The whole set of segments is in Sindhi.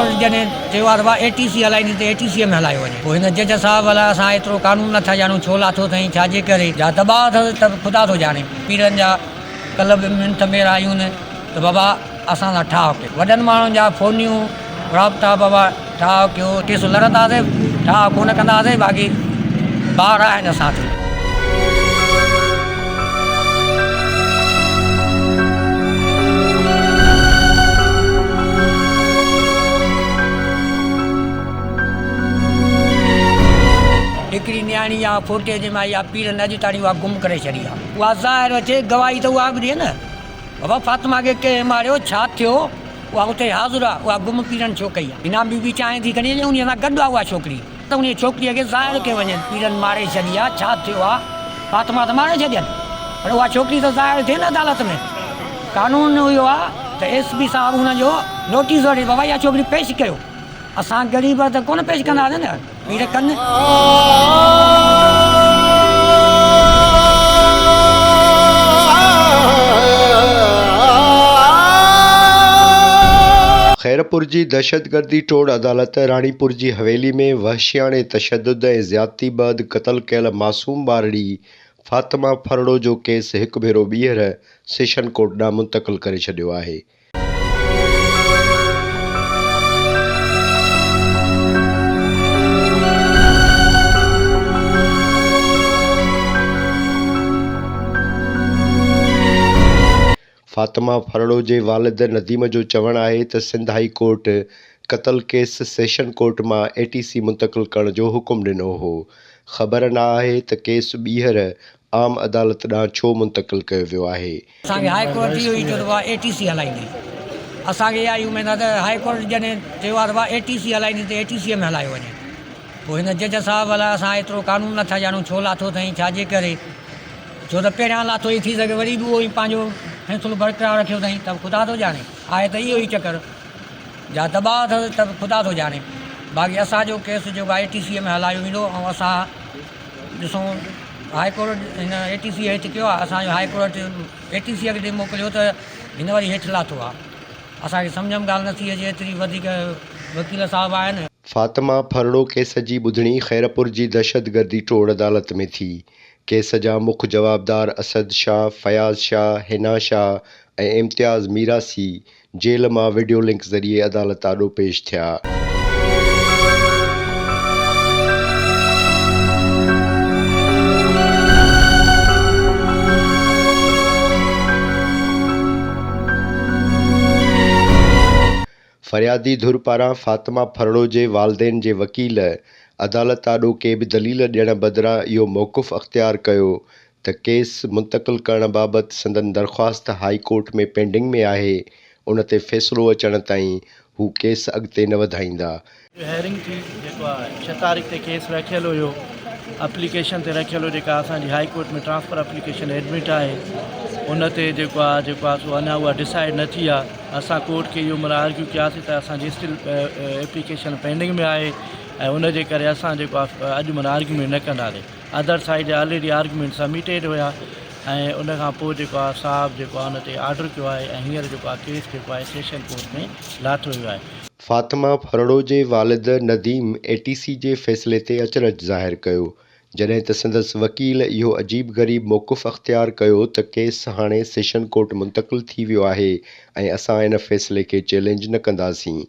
ڪورٽ جڏهن چيو آهي ته ڀاء اي ٽي سي هلائيندي ته اي ٽي سيء ۾ هلايو وڃي. پوء هن جج صاحب الائي اسان ايترو قانون نٿا ڄاڻون ڇو لاٿو اٿئين ڇا جي ڪري جا دٻاء اٿس ته به خدا ٿو ڄاڻي. پيرن جا ڪلهه به منٿ مير آيون ته بابا اسان سان ٺاهه ڪيو. وڏن ماڻهن جا فونيون رابطا بابا ٺاهه ڪيو. ڪيس لڙنداسين ٺاهه ڪونه ڪنداسين باقي بار آهن اسان تي. هڪڙي نياڻي آ فوٽيج ۾ آئي آ پيرن اڄ تاڻي اها گم ڪري ڇڏي آ اها ظاهر اچي گواهي ته اها به ڏي نه بابا فاطمه کي ڪنهن ماريو ڇا ٿيو اها اتي حاضر آ اها گم پيرن ڇو ڪئي آ بنا بي بي چانهه ٿي کڻي اچي انهي سان گڏ آ اها ڇوڪري ته انهي ڇوڪريء کي ظاهر ڪيو وڃي پيرن ماري ڇڏي آ ڇا ٿيو آ فاطمه ته ماري ڇڏين پر اها ڇوڪري ته ظاهر ٿئي نه عدالت ۾ قانون اهو آ ته ايس پي صاحب هن جو نوٽيس وٺي بابا اها ڇوڪري پيش ڪيو اسان غريب ته ڪونه پيش ڪنداسين نه پير ڪن. خيرپور جي دهشتگردي ٽوڙ عدالت راڻيپور جي حويلي ۾ وحشياڻي تشدد ۽ زيادتي بعد قتل ڪيل معصوم ٻارڙي فاطمه ڦرڙو جو ڪيس هڪ ڀيرو ٻيهر سيشن ڪورٽ ڏانهن منتقل ڪري ڇڏيو آهي. فاطمه ڦرڙو جي والد نديم جو چوڻ آهي ته سنڌ هائي ڪورٽ قتل ڪيس سيشن ڪورٽ مان اي ٽي سي منتقل ڪرڻ جو حڪم ڏنو هو، خبر نه آهي ته ڪيس ٻيهر عام عدالت ڏانهن ڇو منتقل ڪيو ويو آهي. اسان کي هائي ڪورٽ اهو ئي چيو ته اها اي ٽي سي هلائيندي. اسان کي اها ئي اميد آهي ته هائي ڪورٽ جڏهن چيو آهي ته اها اي ٽي سي هلائيندي ته اي ٽي سيء ۾ هلايو وڃي. پوء هن جج صاحب الائي اسان ايترو قانون نٿا ڄاڻون ڇو لاٿو اٿئين ڇا جي ڪري. ڇو ته پهريان لاٿو ئي ٿي سگهي وري به اهو ئي پنهنجو فيصلو برقرار رکيو اٿئين ته به خدا ٿو ڄاڻي. آهي ته اهو ئي چڪر جا دٻاء اٿس ته به خدا ٿو ڄاڻي. باقي اسان جو ڪيس جيڪو آهي اي ٽي سيء ۾ هلايو ويندو ۽ اسان ڏسون هائي ڪورٽ هن اي ٽي سي هيٺ ڪيو آهي اسان جو هائي ڪورٽ اي ٽي سي اڳتي موڪليو ته هن وري هيٺ لاٿو آهي اسان کي سمجهه م ڳالهه نٿي اچي ايتري وڌيڪ وڪيل صاحب آهن. فاطمه ڦرڙو ڪيس جي ٻڌڻي خيرپور جي دهشتگردي ٽوڙ عدالت ۾ ٿي. ڪيس جا مک جوابدار اسد شاهه، فياض شاهه، حنا شاهه ۽ امتياز ميراسي جيل مان وڊيو لنڪ ذريعي عدالت آڏو پيش ٿيا. فريادي ڌر پاران فاطمه ڦرڙو جي والدين جي وڪيل عدالت آڏو ڪي به دليل ڏيڻ بدران اهو موقف اختيار ڪيو ته ڪيس منتقل ڪرڻ بابت سندن درخواست هائي ڪورٽ ۾ پينڊنگ ۾ آهي، ان تي فيصلو اچڻ تائين هو ڪيس اڳتي نه وڌائيندا. هيئرنگ ٿي جيڪو آ ڇهه تاريخ تي ڪيس رکيل هيو اپليڪيشن تي رکيل هيو جيڪا اسان جي high court ۾ transfer application admit آهي ان تي جيڪو آ جيڪو آ سو اڃا اها ڊسائيڊ نه ٿي آ اسان ڪورٽ کي اهو معنيٰ آرگيو ڪياسي ته اسان جي اسٽل اپليڪيشن پينڊنگ ۾ آهي ۽ ان جي ڪري اسان جيڪو آ اڄ معنيٰ آرگيومينٽ نه ڪنداسي ادر سائيڊ جا آلريڊي آرگيومينٽ سبميٽيڊ هيا ۽ ان کان پوء جيڪو آ صاحب جيڪو آ ان تي آرڊر ڪيو آهي ۽ هينئر جيڪو آ ڪيس جيڪو آهي سيشن ڪورٽ ۾ لاٿو ويو آهي. فاطمه ڦرڙو جي والد نديم اي ٽي سي جي فيصلي تي اچرج ظاهر ڪيو، جڏهن ته سندس وڪيل اهو عجيب غريب موقف اختيار ڪيو ته ڪيس هاڻي سيشن ڪورٽ منتقل ٿي ويو آهي ۽ اسان ان فيصلي کي چئلينج نه ڪنداسين.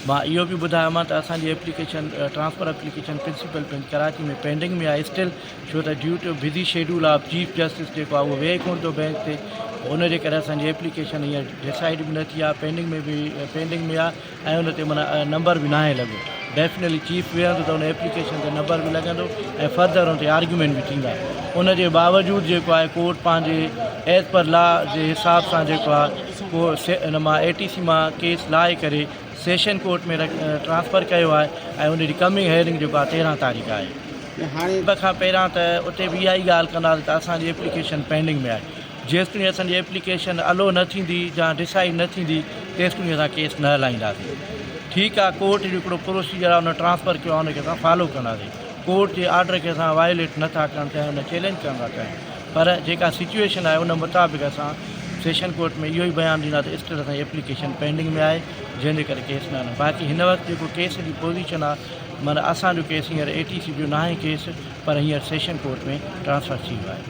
مان اهو به ٻڌايومان ته اسان جي application transfer application principal bench Karachi ۾ pending ۾ آهي اسٽل ڇو ته due to busy schedule of chief justice جيڪو آهي اهو ويهي ڪونه ٿو بينچ تي ان جي ڪري اسان جي ايپليڪيشن هينئر ڊسائيڊ به نه ٿي آهي پينڊنگ ۾ به پينڊنگ ۾ آهي ۽ ان تي معنيٰ نمبر به ناهي لڳو ڊيفنيٽلي چيف ويهندو ته ان ايپليڪيشن تي نمبر به لڳندو ۽ فردر ان تي آرگيومينٽ به ٿيندا ان جي باوجود جيڪو آهي ڪورٽ پنهنجي ايز پر لا جي حساب سان جيڪو آهي ڪو ان مان اي ٽي سي مان ڪيس لاهي ڪري سيشن ڪورٽ ۾ ٽرانسفر ڪيو آهي ۽ ان جي ڪمنگ هيئرنگ جيڪو آهي 13 تاريخ آهي. سڀ کان پهريان ته اتي به اها ئي ڳالهه ڪنداسين ته اسان جي ايپليڪيشن پينڊنگ ۾ آهي جيستائين اسان جي ايپليڪيشن الو نه ٿيندي يا ڊسائيڊ نه ٿيندي تيستائين اسان ڪيس نه هلائينداسين ٺيڪ آهي ڪورٽ جو هڪڙو پروسيجر آهي ان ٽرانسفر ڪيو آهي ان کي اسان فالو ڪنداسين ڪورٽ جي آرڊر کي اسان وائليٽ نه ٿا ڪرڻ چاهيون نه چئلينج ڪرڻ ٿا چاهيون پر جيڪا سچوئيشن آهي ان مطابق اسان سيشن ڪورٽ ۾ اهو ئي بيان ڏيندا ته اسٽل اسان جي ايپليڪيشن پينڊنگ ۾ آهي جنهن جي ڪري ڪيس نه هلندو باقي هن وقت جيڪو ڪيس جي پوزيشن آهي معنيٰ اسان جو ڪيس هينئر اي ٽي سي جو ناهي ڪيس پر هينئر سيشن ڪورٽ ۾ ٽرانسفر ٿي ويو آهي.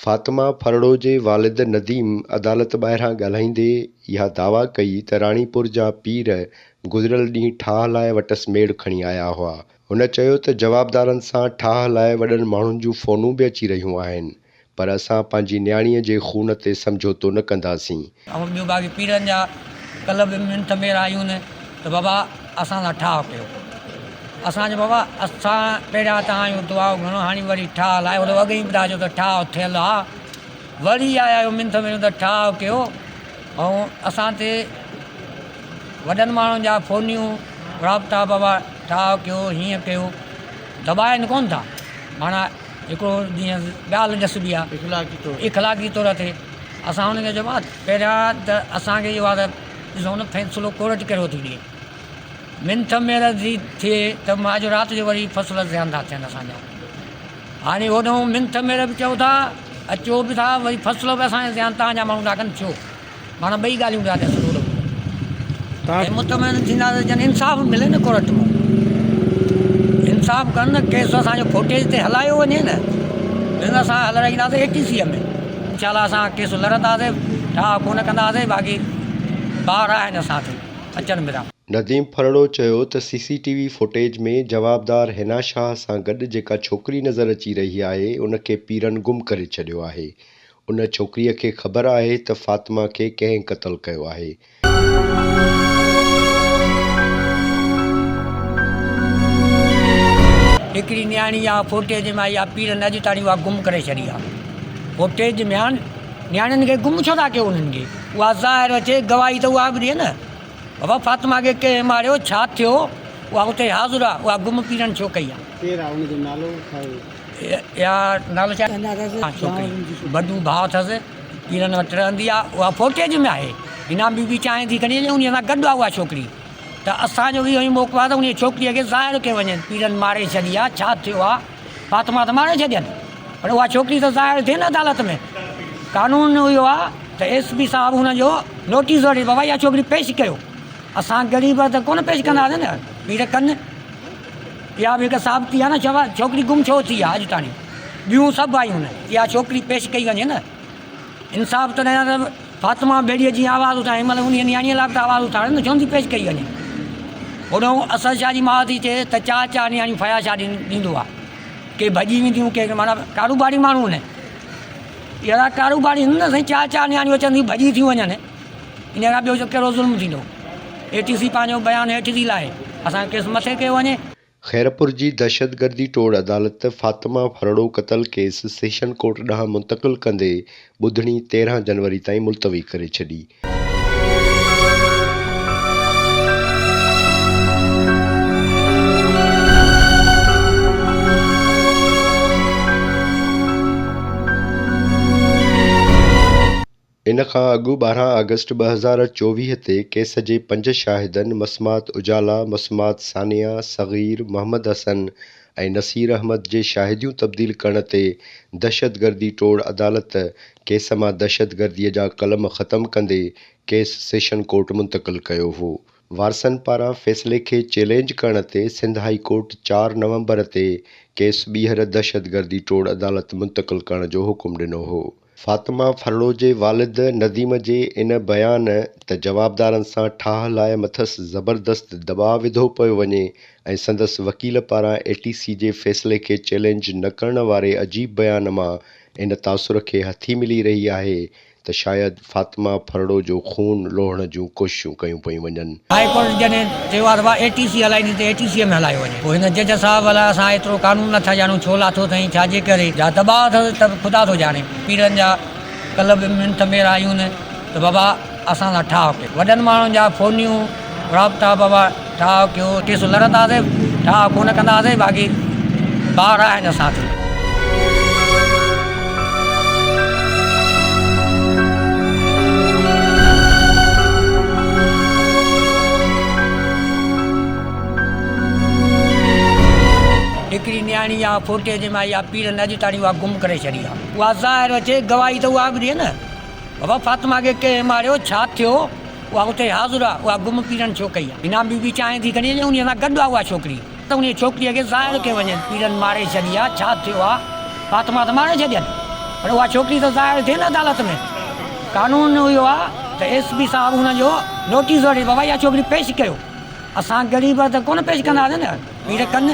فاطمه ڦرڙو جي والد نديم عدالت ٻاهران ڳالهائيندي اها دعويٰ ڪئي ته راڻيپور جا پير گذريل ڏينهن ٺاهه لاء وٽس ميڙ کڻي آيا هئا. هن چيو ته جوابدارن سان ٺاهه لاء وڏن ماڻهن جون فونون به اچي رهيون آهن پر اسان پنهنجي نياڻيء جي خون تي سمجهوتو نه ڪنداسين. ۽ ٻيو باقي پيرن جا ڪلهه به منٿ مير آيون ته بابا اسان سان ٺاهه ڪيو. اسان چيو بابا اسان پهريان تان آيون دعا گهڻو هاڻي وري ٺاهه لاء هو اڳ ئي ٻڌايو ته ٺاهه ٿيل آ وري آيا آهيو منٿ ميرون ته ٺاهه ڪيو ۽ اسان تي وڏن ماڻهن جا فونيون رابطا بابا ٺاهه ڪيو هيئن ڪيو دٻائن ڪون ٿا معنيٰ هڪڙو جيئن ڳالهه ڏسبي آ اخلاقي طور اخلاقي طور تي اسان ان کي چيو بابا پهريان ته اسان کي اهو آ ته ڏسو نه فيصلو ڪورٽ ڪهڙو ٿي ڏئي منٿ مير ٿي ٿئي ته مان اڄ رات جو وري فصل زيان ٿا ٿين اسان جا هاڻي هوڏانهن منٿ مير به چئو ٿا اچو به ٿا وري فصل به اسان جا زيان تان جا ماڻهو ٿا ڪن ڇو معنيٰ ٻئي ڳالهيون پيا ڏسن هوڏانهن ۽ مطمئن ٿيندا ته جن انصاف ملي نه ڪورٽ مان انصاف ڪن نه ڪيس اسان جو فوٽيج تي هلايو وڃي نه نه اسان هلرائينداسين اي ٽي سي ۾ انشاء الله اسان ڪيس لڙنداسين ٺاهه ڪونه ڪنداسين باقي بار آهن اسان تي اچن ميرا. نديم ڦرڙو چيو ته C C T V footage ۾ جوابدار حنا شاهه سان گڏ جيڪا ڇوڪري نظر اچي رهي آهي ان کي پيرن گم ڪري ڇڏيو آهي، ان ڇوڪريء کي خبر آهي ته فاطمه کي ڪنهن قتل ڪيو آهي. هڪڙي نياڻي آ فوٽيج ۾ آئي آ پيرن اڄ تاڻي اها گم ڪري ڇڏي آ فوٽيج ۾ آ نياڻين کي گم ڇو ٿا ڪيو انهن کي اها ظاهر اچي گواهي ته اها به ڏي نه بابا فاطمه کي ڪنهن ماريو ڇا ٿيو اها اتي حاضر آ اها گم پيرن ڇو ڪئي آ. ڪير آ ان جو نالو ڇا آهي. اها نالو ڇا آهي ڇوڪري وڏو ڀاء اٿس پيرن وٽ رهندي آ اها فوٽيج ۾ آهي حنا بي بي چانهه ٿي کڻي اچي انهي سان گڏ آ اها ڇوڪري ته اسان جو اهو ئي موقعو آ ته انهي ڇوڪري کي ظاهر ڪيو وڃي پيرن ماري ڇڏي آ ڇا ٿيو آ فاطمه ته ماري ڇڏين پر اها ڇوڪري ته ظاهر ٿئي نه عدالت ۾ قانون اهو آ ته ايس پي صاحب هن جو نوٽيس وٺي بابا اها ڇوڪري پيش ڪيو اسان غريب ته ڪونه پيش ڪنداسين نه پير ڪن اها به هڪ ثابتي آ نه ڇوڪري گم ڇو ٿي آ اڄ تاڻي ٻيون سڀ آيون نه اها ڇوڪري پيش ڪئي وڃي نه انصاف ته نه فاطمه ٻيڙيء جيئن آواز اٿاريو، هن مهل انهيء نياڻيء لاء به ته آواز اٿارين نه، ڇو نٿي پيش ڪئي وڃي؟ هوڏانهن اسد شاهه جي ماء ٿي چئي ته چار چار نياڻيون فياض شاهه ڏيندو آ، ڪي ڀڄي وينديون، ڪي معنيٰ ڪاروباري ماڻهو آهن. اهڙا ڪاروباري آهن نه سائين، چار چار نياڻيون اچن ٿيون ڀڄي ٿيون وڃن، انهيء کان ٻيو ڪهڙو ظلم ٿيندو؟ اي ٽي سي پنهنجو بيان هيٺ ٿي لاهي، اسان جو ڪيس مٿي ڪيو وڃي. خيرپور جي دهشتگردي ٽوڙ عدالت فاطمه ڦرڙو قتل ڪيس سيشن ڪورٽ ڏانهن منتقل ڪندي ٻڌڻي 13 جنوري تائين ملتوي ڪري ڇڏي. ان کان اڳ 12 آگسٽ 2024 تي ڪيس جي پنج شاهدن مسمات اجالا، مسمات ثانيه، صغير، محمد حسن ۽ نصير احمد جي شاهديون تبديل ڪرڻ تي دهشتگردي ٽوڙ عدالت ڪيس مان دهشتگردي جا قلم ختم ڪندي ڪيس سيشن ڪورٽ منتقل ڪيو هو. وارثن پاران فيصلي کي چئلينج ڪرڻ تي سنڌ هائي ڪورٽ چار نومبر تي ڪيس ٻيهر دهشتگردي ٽوڙ عدالت منتقل ڪرڻ جو حڪم ڏنو هو. فاطمه ڦرڙو جي والد نديم جي ان بيان ته جوابدارن سان ٺاهه لاء مٿس زبردست دٻاء وڌو پيو وڃي ۽ سندس وڪيل پاران اي ٽي سي جي فيصلي کي چئلينج نه ڪرڻ واري عجيب بيان مان ان تاثر کي هٿي ملي رهي آهي ته شايد فاطمه ڦرڙو جو خون لوڙهڻ جون ڪوششون ڪيون پيون وڃن. هائي ڪورٽ جڏهن چيو آهي ته ڀاء اي ٽي سي هلائيندي ته اي ٽي سيء ۾ هلايو وڃي. پوء هن جج صاحب الائي اسان ايترو قانون نٿا ڄاڻون ڇو لاٿو اٿئين ڇا جي ڪري جا دٻاء اٿس ته به خدا ٿو ڄاڻي. پيرن جا ڪلهه به منٿ مير آيون ته بابا اسان سان ٺاهه ڪيو. وڏن ماڻهن جا فونيون رابطا بابا ٺاهه ڪيو ڪيس لڙنداسين ٺاهه ڪونه ڪنداسين باقي بار آهن اسان تي. هڪڙي نياڻي آ فوٽيج ۾ آئي آ پيرن اڄ تاڻي اها گم ڪري ڇڏي آ اها ظاهر اچي گواهي ته اها به ڏي نه. بابا فاطمه کي ڪنهن ماريو، ڇا ٿيو، اها اتي حاضر آ، اها گم پيرن ڇو ڪئي آ؟ بنا بي بي چانهه ٿي کڻي اچي، انهيء سان گڏ آ اها ڇوڪري، ته انهيء ڇوڪريء کي ظاهر ڪيو وڃي، پيرن ماري ڇڏي آ، ڇا ٿيو آ؟ فاطمه ته ماري ڇڏين، پر اها ڇوڪري ته ظاهر ٿئي نه عدالت ۾. قانون اهو آ ته ايس پي صاحب هن جو نوٽيس وٺي، بابا اها ڇوڪري پيش ڪيو. اسان غريب ته ڪونه پيش ڪنداسين نه، پير ڪن.